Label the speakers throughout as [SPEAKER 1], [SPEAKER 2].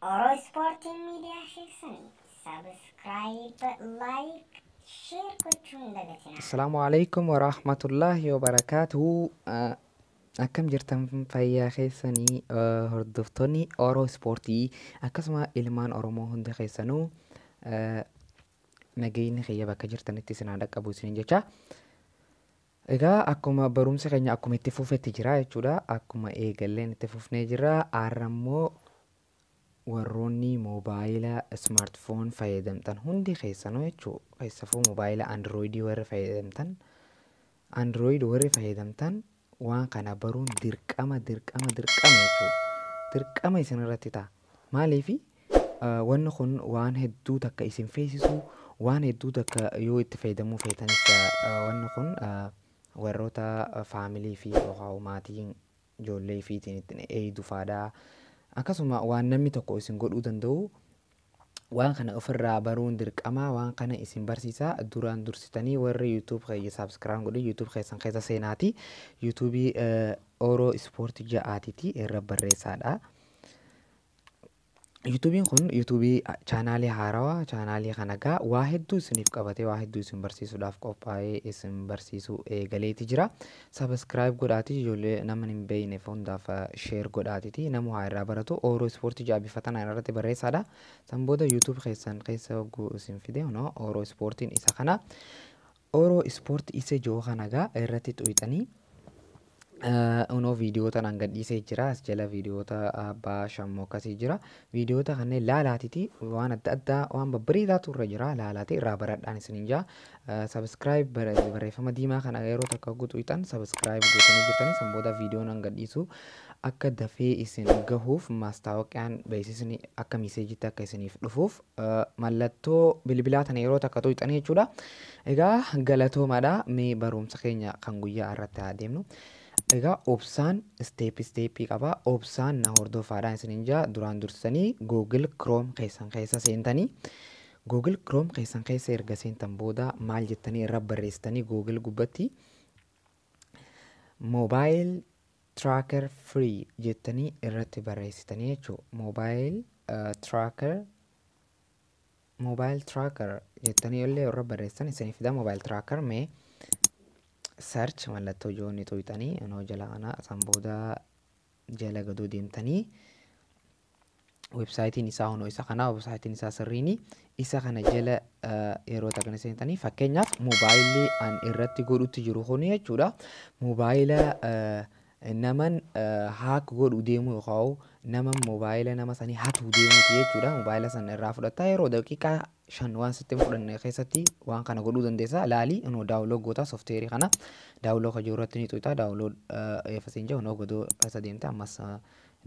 [SPEAKER 1] Oro Ispoortiin miidiyaa keessanii subscribe, like, share gochuun hin dagatinaa.
[SPEAKER 2] Assalaamu alaikum warahmatullaahi wabarakaatuhu. Akkam jirtan, fayyaa keessanii? Hordoftoonni Oro Ispoortii akkasuma ilmaan Oromoo hundi keessanuu, nageenyi kiyya bakka jirtanitti isin haa dhaqqabu isiniin jecha. Egaa akkuma barumsi keenya akkuma itti fufetti jira jechuudha. Akkuma eegalleen itti fufnee jira. Har'a immoo warroonni moobaayila smartphone fayyadamtan hundi keessanuu jechuudha. Keessafuu moobaayila Androidii warri fayyadamtan, Android warri fayyadamtan, waan kana baruun dirqama, dirqama, dirqama jechuudha. Dirqama isin irratti ta'a. Maaliifi, wanni kun waan hedduu takka isin feesisu, waan hedduu takka yoo itti fayyadamuu feetanis, wanni kun warroota faamilii fi yookaan maatiin ijoollee fiitiin ittiin eeydu faadha. Akkasuma waan namni tokko isin godhuu danda'u, waan kana ofirraa baruun dirqama. Waan kana isin barsiisa. Duraan dursitanii warri YouTube keessa subscribe godhe, YouTube keessan keessa seenaati YouTubeii Oro Ispoortii ja'aatiiti irra barreessaadha. YouTubeiin kun YouTubeii chaanaalii haarawaa. Chaanaalii kana gaa waa hedduu isiniif qabatee, waa hedduu isin barsiisuudhaaf qophaa'ee isin barsiisuu eegaleeti jira. Subscribe godhaati, ijoollee nama hin beekneef hundaaf share godhaatiti nama waa irraa baratu. Oro Ispoortii ja'a bifa tanaan irratti barreessaadha. San booda YouTube keessan keessa hogguu isin fide, kunoo Oro Ispoortiin isa kana. Oro Ispoortii isa jiru kana gaa irratti xuyixanii, unoo viidiyoota naan gadhiisee jira. As jala viidiyoota abbaa shammoo akkasii jira. Viidiyoota kanneen laalaatiti, waan adda addaa, waan babbareedaatu irra jira, laalaati irraa baradhaan isiniin jaa. Subscribe barreeffama diimaa kana yeroo takka guutuutan subscribe gootanii jirtanii, san booda viidiyoo naan gadhiisu akka dafee isin gahuuf, maastaawoqiyaan beeksisni akka messageitti akka isiniif dhufuuf, mallattoo bilbilaa tana yeroo takka tuqxanii jechuudha. Egaa galatoomaadha. Mee barumsa keenya kan guyyaa irratti haa deemnu. Egaa obsaan step stepii qaba. Obsaan na hordofaadhaan isiniin jaa. Duraan dursanii Google Chrome keessan keessa seentanii, Google Chrome keessan keessa erga seentan booda maal jettanii irra barreessitanii? Google gubbatti "mobile tracker free" jettanii irratti barreessitanii jechuudha. Mobile tracker, mobile tracker jettanii illee irra barreessitan isinii fida. Mobile tracker mee search mallattoo joonni tuqxanii, inoo jala kana. San booda jala gadoo deemtanii, websiteiin isaa hunoo isa kana. Websiteiin isaa sirriini isa kana. Jala yeroo takka seentanii, fakkeenyaaf moobaayilli an irratti godhutti jiru kun jechuudha, moobaayila naman hack godhu deemu yookaan nama moobaayila nama sanii hatuu deemuti jechuudha. Moobaayila sana irraa fudhattaa, yeroo daqiiqaa 5 waan sitti hin fudhanne keessatti waan kana godhuu dandeessa. Laalii, inoo download goota. Softwareii kana download hojii irratti ni tuqxa. Download eeffasiin jiru inoo godoo keessa deemte, ammas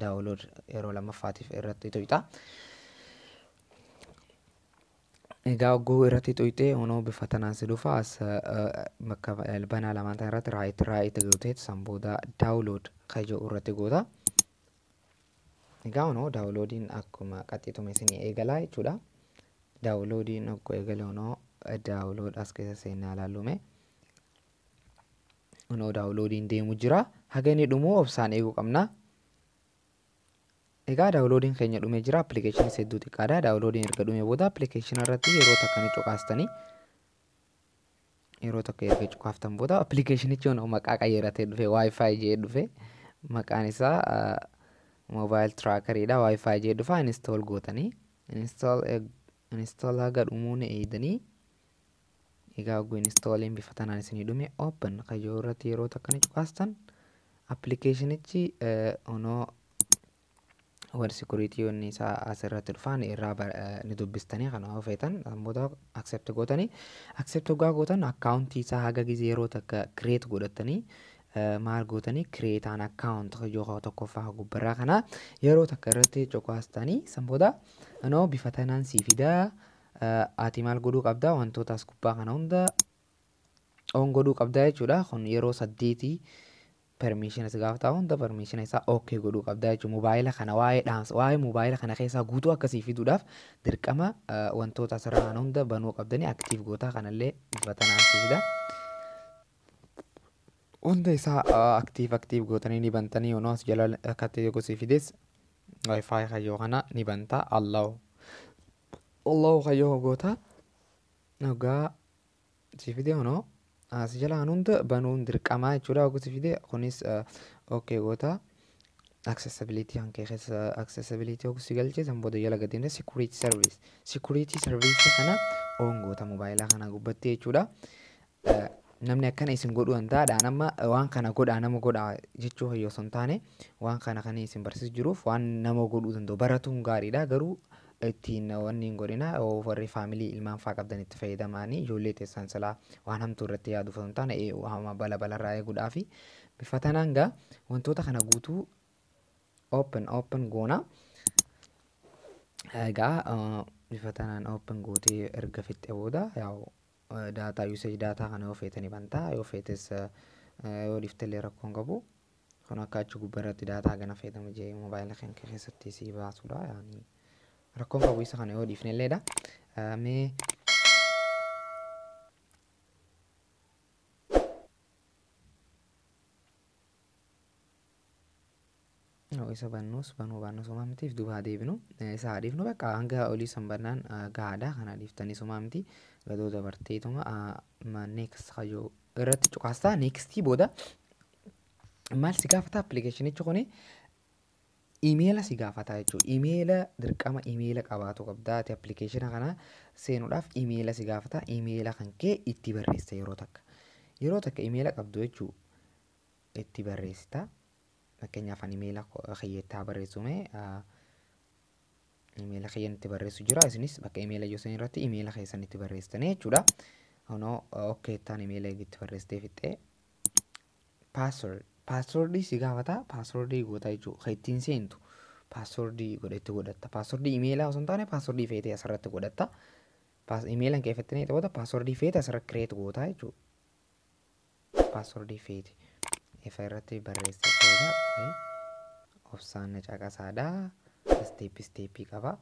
[SPEAKER 2] download yeroo lammaffaatiif irratti tuqxa. Egaa hogguu irratti tuqxee, onoo bifa tanaan si dhufa. As bakka banaa lamaan tan irratti right right gooteet, san booda download kaja'u irratti goota. Egaa onoo downloadiin akkuma qaxxitume isinii eegalaa jechuudha. Downloadiin hogguu eegale, onoo download as keessa seenaa ilaallume. Onoo downloadiin deemu jira. Haga inni dhumuu obsaan eeguu qabna. Egaa downloadiin keenya dhumee jira. Appilikeeshinii hedduu xiqqaadha. Downloadiin erga dhumee booda appilikeeshina irratti yeroo takka ni cuqaastanii. Yeroo tokko erga cuqaaftan booda appilikeeshinichi onoo maqaa qayyaratee dhufe, WiFi jedhee dhufe. Maqaan isaa mobile trackeriidha. WiFi jedhee dhufa. Install gootanii. Install haga dhumuu ni eegdanii. Egaa hogguu installiin bifa tanaan isinii dhume, open kayyoo irratti yeroo takka ni cuqaastan. Appilikeeshinichi onoo wal security wanni isaa asirratti dhufaan irraa ni dubbistanii kana yoo feetan, booda accept gootanii. Accept hoggaa gootan, akkaawuntii isaa haga gizee yeroo takka create godhatanii, maal gootanii, create an account yoo tokkoffaa gubbarraa kana yeroo takka irratti cuqaastanii, san booda anoo bifa tanaan sii fidaa. Ati maal godhuu qabdaa? Wantoota as gubbaa kana hunda on godhuu qabdaa jechuudha. Kun yeroo saddeetii permission si gaafata. Hunda permission isaa okay godhuu qabdaa jechuudha. Mobaayila kana waa'ee dhaamsa, waa'ee mobaayila kana keessaa guutuu akkasii fiduudhaaf dirqama wantoota asirraa kana hunda banuu qabdanii active gootaa. Kanallee bifa tanaan si fida. Hunda isaa active active gootanii ni bantanii. Yoonoo as jala akkatti yoo si fides Wi-Fi kayyoo kana ni banta. Allow. Allow kayyoo goota. Ogaa si fide honoo as jalaan hunda banuun dirqamaa jechuudha. Ogaa si fide kunis okay goota. Accessibility hankee keessa accessibility ogaa si galchee san booda jala gadi security service. Security service kana on goota mobaayilaa kana gubbatti jechuudha. Namni akkana isin godhuu danda'aadhaan amma waan kana godhaa nama godhaa jechuu hoyyoo osoo hin taane, waan kana kan isin barsiisu jiruuf waan nama godhuu danda'u baratuun gaariidha, garuu ittiin wanni hin godhina. Warri faamilii ilmaan faa qabdan itti fayyadamaanii ijoollee teessan silaa waan hamtuu irratti yaaduuf osoo hin taane hama bala balarraa eeguudhaa fi bifa tanaan gaa wantoota kana guutuu open open goona. Egaa bifa tanaan open gootee erga fixxe booda, yaa'u data usage, data kana yoo feete ni bantaa, yoo feetes yoo dhiiftellee rakkoo hin qabu. Kun akka achi gubbaa irratti data gana fayyadamu jee moobaayila kan keessatti si baasudha. Yaani rakkoon qabu isa kana yoo dhiifnelleedha. Mee isa bannus banuu baannus homaa mitiif duuba haa deebinu. Isa haa dhiifnu, bakka hanga olii san bannaan gahaadha. Kana dhiiftanii homaa miti, gadoo dabarteetuma next kayyoo irratti cuqaastaa. Nextii booda maal si gaafata appilikeeshinichi kuni? Imeela si gaafata jechuudha. Imeela dirqama imeela qabaatu qabda. Ati appilikeeshina kana seenuudhaaf imeela si gaafata. Imeela kan kee itti barreessa yeroo takka. Yeroo takka imeela qabdu jechuudha itti barreessita. Fakkeenyaaf ani imeela kiyyattaa barreessume, imeela kiyyan itti barreessu jira. Isinis bakka imeela iyyuu irratti imeela keessan itti barreessitanii jechuudha. Kunoo okay ittaan imeela itti barreessitee fixxee password, passwordii si gaafata, passwordii goota jechuudha. Kan ittiin seentu passwordii godhetti godhatta. Passwordii imeelaa osoo hin taane passwordii feetee asirratti godhatta. Imeelaan kee fettanii booda passwordii feete asirratti create goota jechuudha. Passwordii feete ifa irratti barreessee booda obsaan na caqasaadha. Step stepii qaba.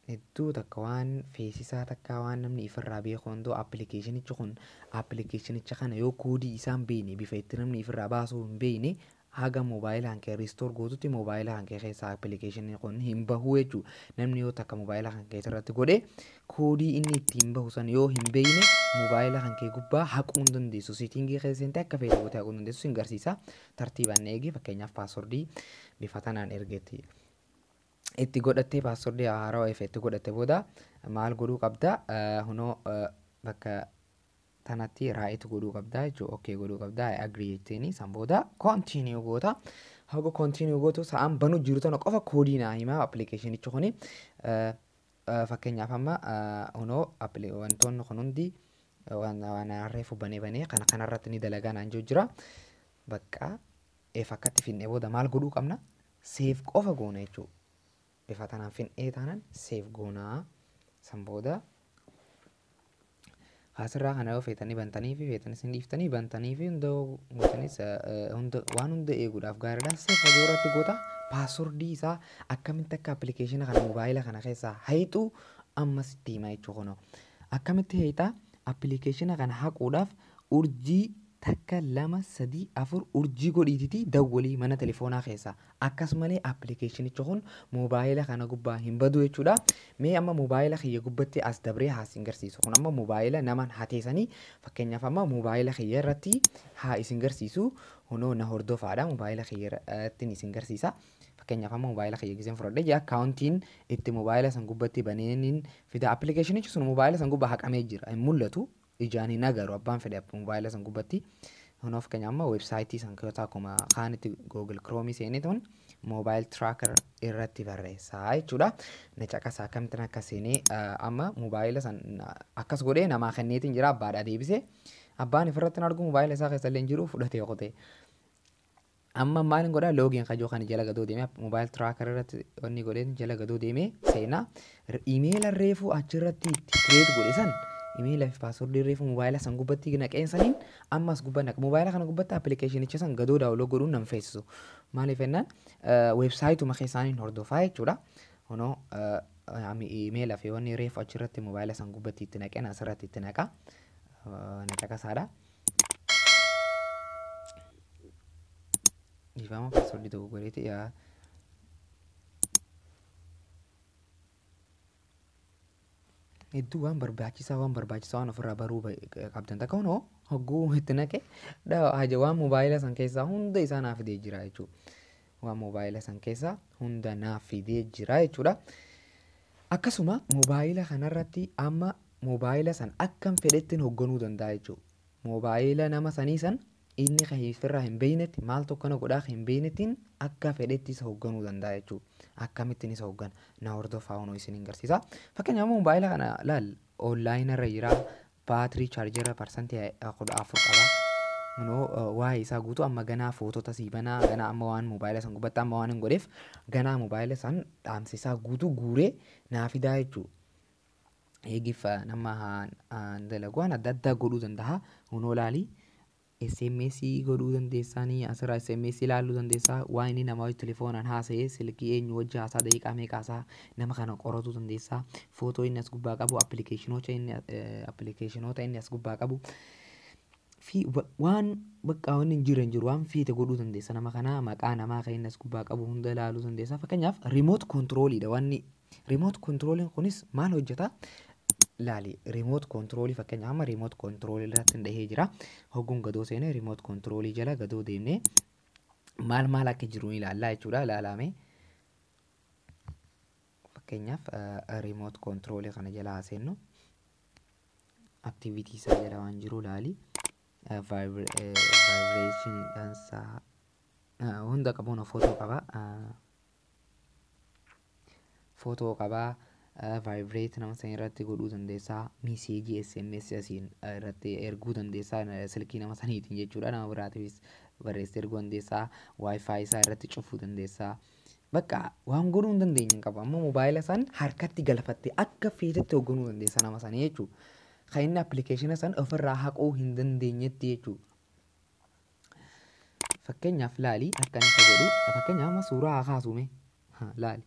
[SPEAKER 2] Hedduu takka waan feesisaa takka waan namni ifirraa beeku hunduu appilikeeshinichi kun, appilikeeshinicha kana yoo koodii isaan beekne, bifa itti namni ifirraa baasuu hin beekne, haga moobaayila kan kee restore gootutti moobaayila kan kee keessaa appilikeeshinii kun hin bahu jechuudha. Namni yoo takka moobaayila kan kee irratti godhe, koodii inni ittiin bahu san yoo hin beekne, moobaayila kan kee gubbaa haquu hin dandeessu. Settingii keessa seentee akka feete gootee haquu hin dandeessu. Sin garsiisa. Tartiibaan eegi. Fakkeenyaaf passwordii bifa tanaan ergeetti itti godhattee, passwordii haarawaa ifa itti godhatte booda maal godhuu qabda? Hunoo bakka tanatti right godhuu qabda jechuudha. Okay godhuu qabda. I agree jetteeni san booda continue goota. Haga continue gootu sa'aan banuu jiru tana qofa koodii naa himaa appilikeeshinichi kuni. Fakkeenyaaf amma hunoo wantoonni kun hundi waan reefu banee banee kana kanarratti ni dalagaa naan jiru jira. Bakka eef akkatti finnee booda maal godhuu qabna? Save qofa goona jechuudha. Bifa tanaan finnee taanaan save goonaa, san booda asirraa kana yoo feetanii bantanii fi feetanis hin dhiiftanii bantanii fi hunda gootanis hunda waan hunda eeguudhaaf gaariidha. Save hojii irratti goota. Passwordii isaa akkamitti akka appilikeeshina kana moobaayila kana keessaa hayxu ammas itti hima jechuu kunoo. Akkamitti hayxaa? Appilikeeshina kana haquudhaaf urjii 1 2 3 4 urjii godhiititi dawwalii mana telefoonaa keessaa. Akkasumalee appilikeeshinichi kun moobaayila kana gubbaa hin badu jechuudha. Mee amma moobaayila kiyya gubbatti as dabree haa isin garsiisu. Kun amma moobaayila naman hateessanii, fakkeenyaaf amma moobaayila kiyya irratti haa isin garsiisu. Kunoo na hordofaadha, moobaayila kiyya irratti isin garsiisa. Fakkeenyaaf amma moobaayila kiyya giseen fudhadhee jira, akkaawuntiin itti moobaayila san gubbatti baneeniin fida. Appilikeeshinichi sun moobaayila san gubbaa haqamee jira, hin mul'atu, ijaan hin agaru abbaan fedhe moobaayila san gubbatti. Kunoo fakkeenyaaf amma weebsaayitii san keessaa akkuma kaanitti Google Chrome seenee tun mobile tracker irratti barreessaa jechuudha. Na caqasaa akkamittiin akka seenee amma moobaayila san akkas godhee namaa kenneetiin jira, abbaadhaa deebisee. Abbaan ifirratti hin argu, moobaayila isaa keessa illee hin jiru, fudhatee qotee. Amma maalin godhaa? Login kajoo kan jala gadoo deemee mobile tracker irratti wanni godhee jala gadoo deemee seenaa. Imeela reefuu achirratti itti create godhe san, imeela fi passwordii reefuu moobaayila san gubbatti naqeen saniin ammas gubbaa naqa. Moobaayila kana gubbatti appilikeeshinicha san gadoo download godhuun nan feesisu. Maaliif jennaan weebsaayituma keessaaniin hordofaa jechuudha. Kunoo imeela fi wanni reefu achirratti moobaayila san gubbatti itti naqeen asirratti itti naqa. Na caqasaadha. Dhiifama, passwordii tokko godheeti. Hedduu waan barbaachisaa, waan barbaachisaa, waan ofirraa baruu qabdan takka hunoo hogguu itti naqe haja waan moobaayila san keessaa hunda isaa naaf fidee jira jechuudha. Waan moobaayila san keessaa hunda naaf fidee jira jechuudha. Akkasuma moobaayila kanarratti amma moobaayila san akkam fedhettiin hoogganuu danda'a jechuudha. Moobaayila nama sanii san inni kan ofirraa hin beeknetti maal tokko na godhaa hin beeknettiin akka fedhetti isa hoogganuu danda'a jechuudha. Akkamittiin isa hooggana na hordofaa hunoo isin hin garsiisa. Fakkeenyaaf moobaayila kana laal onlaayinii irra jira, baatirii chaarjera 14% qaba. Kunoo waa'ee isaa guutuu amma ganaa footota sii banaa, ganaa amma waan moobaayila san gubbatti amma waan hin godheef ganaa moobaayila san dhaamsa isaa guutuu guuree naa fidaa jechuudha. Eegif nama dalagu waan adda addaa godhuu danda'a. Kunoo laalii SMS godhuu dandeessaanii, asirraa SMS ilaaluu dandeessaa, waan inni nama wajji telefoonaan haasa'ee silkii eenyu wajji haasaa daqiiqaa meeqa haasaa nama kana qoratuu dandeessaa, footoo inni as gubbaa qabu, appilikeeshinoota inni as gubbaa qabu fi waan bakka wanni hin jirre hin jiru, waan feete godhuu dandeessa nama kanaa, maqaa namaa kan inni as gubbaa qabu hunda ilaaluu dandeessa. Fakkeenyaaf remote controlidha wanni. Remote controliin kunis maal hojjeta? Laali remote controlii fakkeenyaaf amma remote controlii irratti hin dhahee jira. Hogguun gadoo seenee remote controlii jala gadoo deemnee maal maal akka jiru ilaallaa jechuudha. Ilaalame fakkeenyaaf remote controlii kana jala haa seennu. Activity isaa jala waan jiru laali. Vibration isaa hunda qabuun footoo qaba. Footoo qabaa. Vibrate nama san irratti godhuu dandeessaa, miseejii SMS asiin irratti erguu dandeessaa silkii nama saniitiin jechuudha, nama biraatiifis barreessee erguu dandeessaa, wifi isaa irratti cufuu dandeessaa. Bakka waan godhuu hin dandeenye hin qabu. Amma moobaayila san harkatti galfattee akka feetetti hoogganuu dandeessa nama sanii jechuudha. Kan inni appilikeeshina san ofirraa haquu hin dandeenyetti jechuudha. Fakkeenyaaf laali akka inni godhu, fakkeenyaaf amma suuraa haa kaasume laali.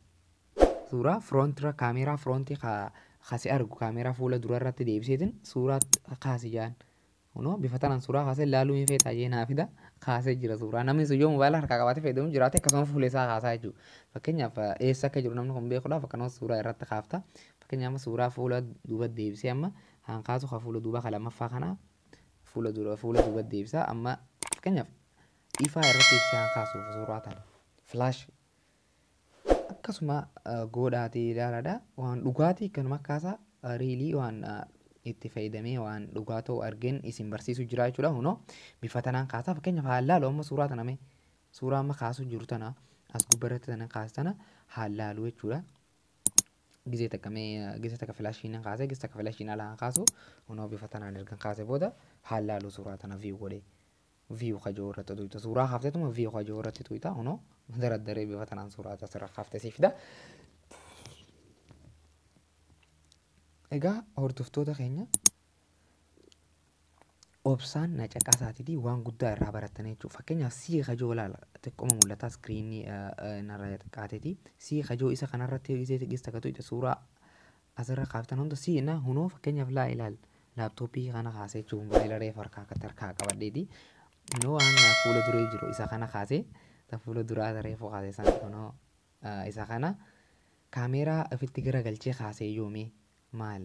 [SPEAKER 2] Suuraa firoontirra kaameeraa firoontii kaasee argu kaameeraa fuula dura irratti deebiseetiin suuraa kaasi jaan. Kunoo bifa tanaan suuraa kaasee ilaaluu hin feetaa jee naa fida kaasee jira suuraa. Namni sun yoo moobaayila harkaa qabaatee fayyadamu jiraate akkasuma fuula isaa kaasaa jechuudha. Fakkeenyaaf eessa akka jiru namni kun beekuudhaaf akkanuma suuraa irratti kaafta. Fakkeenyaaf suuraa fuula duuba deebisee amma haan kaasu ka fuula duubaa ka lammaffaa kana fuula dura fuula duuba deebisa amma fakkeenyaaf ifaa irratti ibsee haan kaasuuf suuraa tana. Flash akkasuma godhaatii ilaalaadha. Waan dhugaatii kanuma akkaasaa riilii waan itti fayyadamee waan dhugaa ta'u argeen isin barsiisu jira jechuudha. Kunoo bifa tanaan kaasaa fakkeenyaaf haa laalu amma suuraa tana mee suuraa amma kaasuu jiru tana as gubbaarratti tana kaasu tana haa laalu jechuudha. Gizee takka mee gizee takka filaashiin kaasee gizee takka filaashiin alaa kaasu kunoo bifa tanaan ergan kaasee booda haa laalu suuraa tana view godhee. View kajoo irratti tuyita suuraa kaafteetuma view kajoo irratti tuyita kunoo daraddaree bifa tanaan suuraa asirra kaaftee siif fida. Egaa hordoftoota keenya obsaan na caqasaatiitii waan guddaa irraa barattan jechuudha. Fakkeenyaaf sii kajoo ilaala xiqqooma mul'ata iskiriinii narraa xiqqaateeti. Sii kajoo isa kanarratti gisee xiqqeessa takka tuyita suuraa asirra kaaftan hunda sii na hunoo fakkeenyaaf laa ilaal laaptooppii kana kaasee jechuun mobaayila reefu harkaa akkatti harkaa qabadheeti. Kunoo waan fuula duree jiru isa kana kaasee ta fuula duraa reefu kaasee san kunoo isa kana kaameeraa ofitti garagalchee kaasee yoomee maal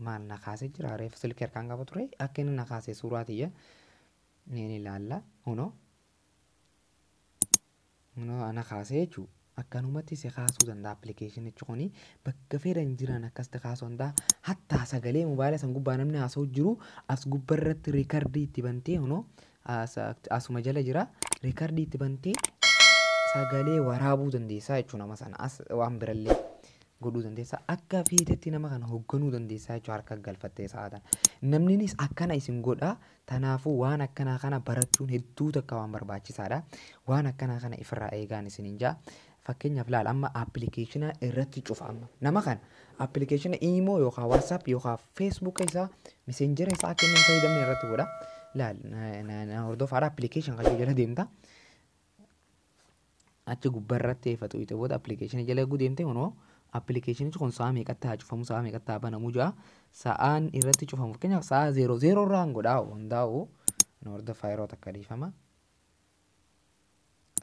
[SPEAKER 2] maal na kaasee jira reefu silkii harkaan qaba ture akka inni na kaasee suuraa tiyya ni ilaalla kunoo kunoo ana kaasee jechuudha. Akkanumatti si kaasuu danda'a appilikeeshinichi kuni bakka fedhan jiran akkasitti kaasuu danda'a. Hattaa sagalee moobaayila san gubbaa namni haasa'u jiru as gubbarratti riikardii itti bantee kunoo asuma jala jira riikardii itti bantee sagalee waraabuu dandeessaa jechuudha nama sana as waan birallee godhuu dandeessaa akka feetetti nama kana hoogganuu dandeessaa jechuudha harka galfattee sa'aatan. Namninis akkana isin godha tanaafuu waan akkanaa kana barachuun hedduu takka waan barbaachisaadha. Waan akkanaa kana ifirraa eegaan isiniin jaa. Fakkeenyaaf laal amma appilikeeshina irratti cufa amma nama kana appilikeeshina iimoo yookaan waasaap yookaan feesbuuka isaa miseenjera isaa akka inni hin fayyadamne irratti godha. Laal na hordofaadha appilikeeshin kan jala deemta. Achi gubbaarratti eeffatu ite booda appilikeeshina jala eeguu deemte kunoo appilikeeshinichi kun sa'a meeqatti haa cufamu sa'a meeqatti haa banamu ja'a sa'aan irratti cufamu fakkeenyaaf sa'a 00 irraa hin godhaa hundaa'u na hordofaa yeroo takka dhiifama.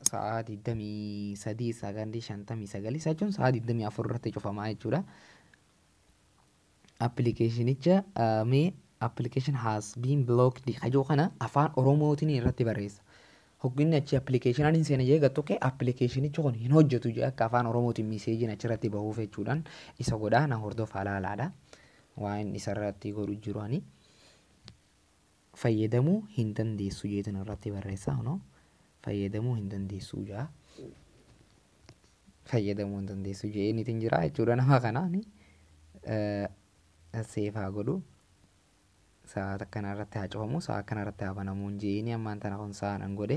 [SPEAKER 2] Sa'a 23:59 isa jechuun sa'a 24 irratti cufamaa jechuudha. Appilikeeshinicha mee "Application has been blocked" hajoo kana afaan Oromootiin irratti barreessa. Hogginni achi appilikeeshinaan hin seene jee gattuqe, appilikeeshinichi kun hin hojjetu jee akka afaan Oromootiin messageiin achirratti bahuuf jechuudhaan isa godhaa. Na hordofaa, laalaadha. Waan isarratti godhu jiru ani. "Fayyadamuu hin dandeessu" jeetin irratti barreessa, kunoo "Fayyadamuu hin dandeessu" jaa. "Fayyadamuu hin dandeessu" jee nitin jira jechuudha nama kanaani. Save haa godhu. Sa'a akkana irratti haa cufamu, sa'a akkana irratti haa banamu jeeni ammaan tana kun sa'aan an godhe.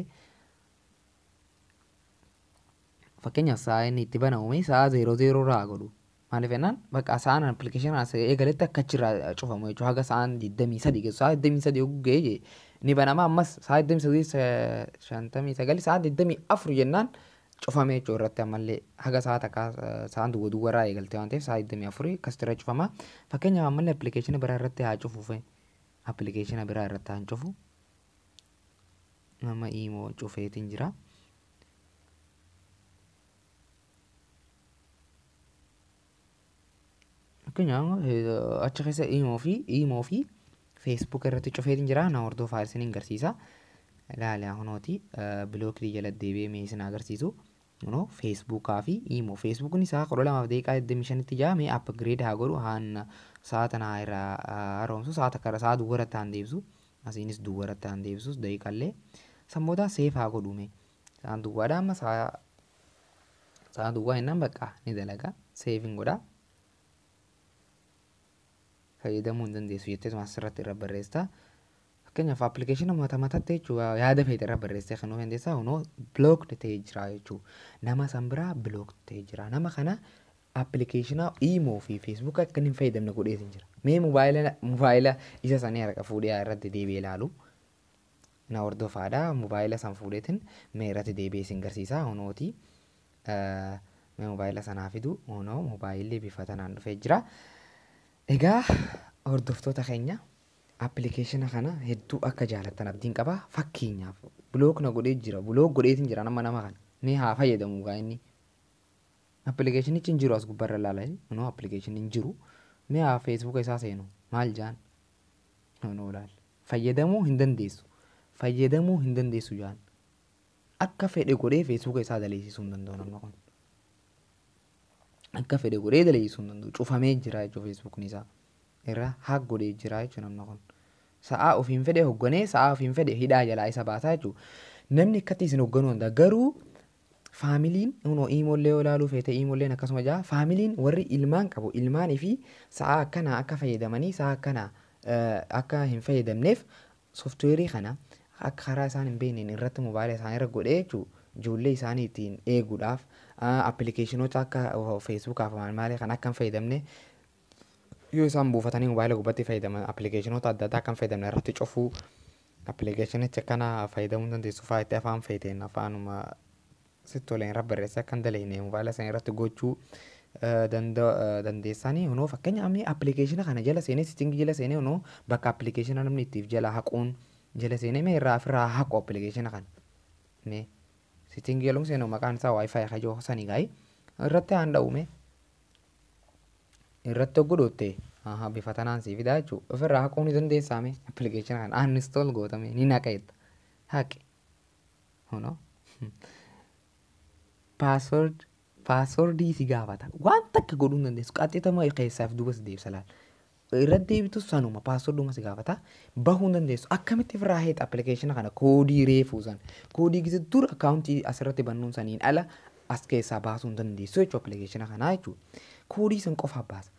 [SPEAKER 2] Fakkeenyaaf, sa'a inni itti banamu sa'a 00 irraa haa godhu. Maaliif jennaan, bakka sa'aan appilikeeshinii as eegaletti akka achirraa cufamu jechuudha. Haga sa'aan 23 geessu, sa'a 23 yogguu ga'e ni banama. Ammas sa'a 23:59, sa'a 24 jennaan cufame jechuudha irratti. Ammallee haga sa'a takkaa sa'aan duwwa duwwarraa eegalte waan ta'eef, sa'a 24 akkasitti cufama. Fakkeenyaaf, ammallee appilikeeshina biraa irratti haa cufuufe. Appilikeeshina biraa irratti haa cufu. Nama iimoo cufeetiin jira. Fakkeenyaaf, achi keessa iimoo fi Facebook irratti cufeetiin jira. Na hordofaa, isiniin agarsiisa. Ilaali, kunooti blocked jala deebi'ee mee isin agarsiisu. Kunoo Facebookaa fi iimoo. Facebookni sa'a 12:25tti jaa. Mee upgrade haa godhu, haan sa'a tana irraa haaromsu, sa'a takka sa'a duwwaratti haan deebisu. Asiinis duwwaratti haan deebisus daqiiqallee. San booda save haa godhu mee. Sa'aan duwwaadha amma, sa'a duwwaa jennaan bakka ni dalaga. Savein godha. "Fayyadamuu hin dandeessu" jetteetuma asirratti irra barreessita. Fakkeenyaaf, appilikeeshina mata mataatti jechuudha, yaada feete irra barreessitee kennuu dandeessa. Kunoo blocked ta'ee jira jechuudha. Nama san biraa blocked ta'ee jira. Nama kana appilikeeshina iimoo fi Facebook akka inni hin fayyadamne godheetiin jira. Mee mobaayila isa sanii harka fuudhee irratti deebi'ee ilaalu. Na hordofaadha. Mobaayila san fuudheetiin mee irratti deebi'ee isin garsiisa. Kunooti. Mee mobaayila sanaa fidu. Kunoo mobaayilli bifa tanaan dhufee jira. Egaa hordoftoota keenya, appilikeeshina kana hedduu akka jaalattan abdiin qaba. Fakkeenyaaf, block na godhee jira. Block godheetiin jira nama kana. Mee haa fayyadamu gaa inni. Appilikeeshinichi hin jiru, as gubbaarra ilaalaa. Kunoo appilikeeshiniin hin jiru. Mee haa Facebooka isaa seenu. Maal jaan? Kunoo ilaali. "Fayyadamuu hin dandeessu. Fayyadamuu hin dandeessu" jaan. Akka fedhe godhee Facebooka isaa daleessisuu hin danda'u namni kun. Akka fedhe godhee daleessisuu hin danda'u. Cufamee jira jechuudha Facebookni isaa. Irra hack godhee jira jechuudha namni kun. Sa'aa ofiin fedhe hoogganee, sa'aa ofiin fedhe hidhaa jalaa isa baasaa jechuudha. Namni akkatti isin hoogganuu danda'a. Garuu faamiliin kunoo iimoollee yoo ilaaluu feete, iimoolleen akkasuma jira. Faamiliin warri ilmaan qabu ilmaanii fi sa'aa akkanaa akka fayyadamanii sa'aa akkanaa akka hin fayyadamneef, sooftiweerii kana akka karaa isaan hin beekneen irratti mobaayila isaanii irra godhee jechuudha. Ijoollee isaanii ittiin eeguudhaaf, appilikeeshinoota akka Facebookaaf maal maalii kan akka hin fayyadamne, yoo isaan buufatanii mobaayila gubbaatti fayyadaman, appilikeeshinoota adda addaa akka hin fayyadamne irratti cufuu, appilikeeshinichi akkana fayyadamuu dandeessu fa'aa itti afaan feeteen afaanuma sitti toleen irra barreessee akka hin dalagne mobaayila sana irratti gochuu dandeessanii. Kunoo fakkeenya amma appilikeeshina kana jala seenee, setting jala seenee, kunoo bakka appilikeeshina namni ittiif jala haquun jala seenee, mee irraa ofirraa haqu appilikeeshina kana. Mee setting jaluma seenu, maqaan isaa WiFi kajoo sanii gaa'ii irratti haan dha'u. Mee irratti godhotte bifa tanaan sii fidaa jechuudha. Ofirraa haquu ni dandeessaa. Mee appilikeeshina kana uninstall gootame ni naqa jetta, haqi. Kunoo passwordii si gaafata. Waan takka godhuu hin dandeessu. Qaxxitama keessaaf duuba si deebisa laal. Irratti deebitu sanuma passworduma si gaafata. Bahuu hin dandeessu. Akkamitti ofirraa heeta appilikeeshina kana? Koodii reefuu san, koodii gise dur akkaawuntii asirratti bannuun saniin ala as keessaa baasuu hin dandeessu jechuudha appilikeeshina kanaa jechuudha. Koodii san qofaaf baasa.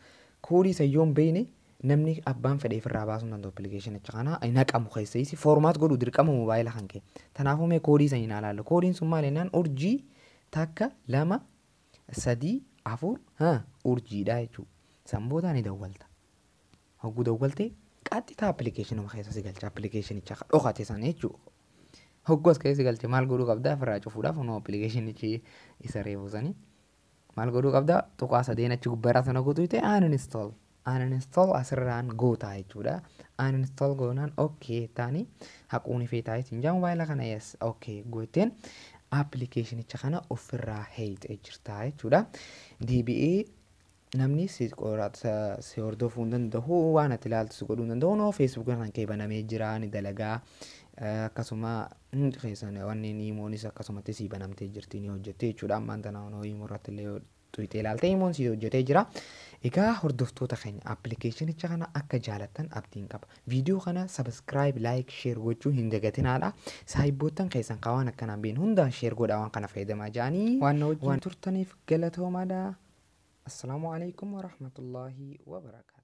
[SPEAKER 2] Koodii san yoo hin beekne, namni abbaan fedhe ofirraa baasuu hin danda'u appilikeeshinicha kana. Hin haqamu, keessa isi format godhu dirqama mobaayila kan kee. Kanaafuu mee koodii san hin ilaallu. Koodiin sun maal jennaan, *123 4 urjiidha jechuudha. San booda ni dawwalta. Hogguu dawwaltee qaxxitaa appilikeeshinuma keessa si galcha, appilikeeshinicha dhokate sana jechuudha. Hogguu as keessa si galche maal godhuu qabdaa ofirraa cufuudhaaf? Kunoo appilikeeshinichi isa reefu sanii. Maal godhuu qabdaa? Tuqaa sadeen achi gubbaarraa sana guutuu ta'e uninstall. Uninstall asirraan gootaa jechuudha. Uninstall goonaan okay taanii haquu ni feetaa jechuun jaa mobaayila kana, yes, okay gooteen appilikeeshinicha kana ofirraa heeyxee jirta jechuudha. Deebi'ee Namni si si hordofuu hin danda'u, waan ati ilaaltu si godhuu hin danda'u. Noo Feesbuukiin kan kee banamee jira, ni dalagaa. Akkasuma hundi keessan wanni iimoonis akkasumatti si banamtee jirti, ni hojjette jechuudha. Ammaan tana noo iimoo irratti illee tuqxee ilaalte, iimoon si hojjetee jira. Egaa hordoftoota keenya, appilikeeshinicha kana akka jaalattan abdiin qaba. Viidiyoo kana subscribe, like, share gochuu hin dagatinaadha. Saahibboottan keessan kan waan akkanaan beekne hundaan share godhaa, waan kana fayyadamaa jedhanii waan na wajjin turtaniif galatoomaadha. Assalaamu alaikum warahmatullaahi wabarakaatu.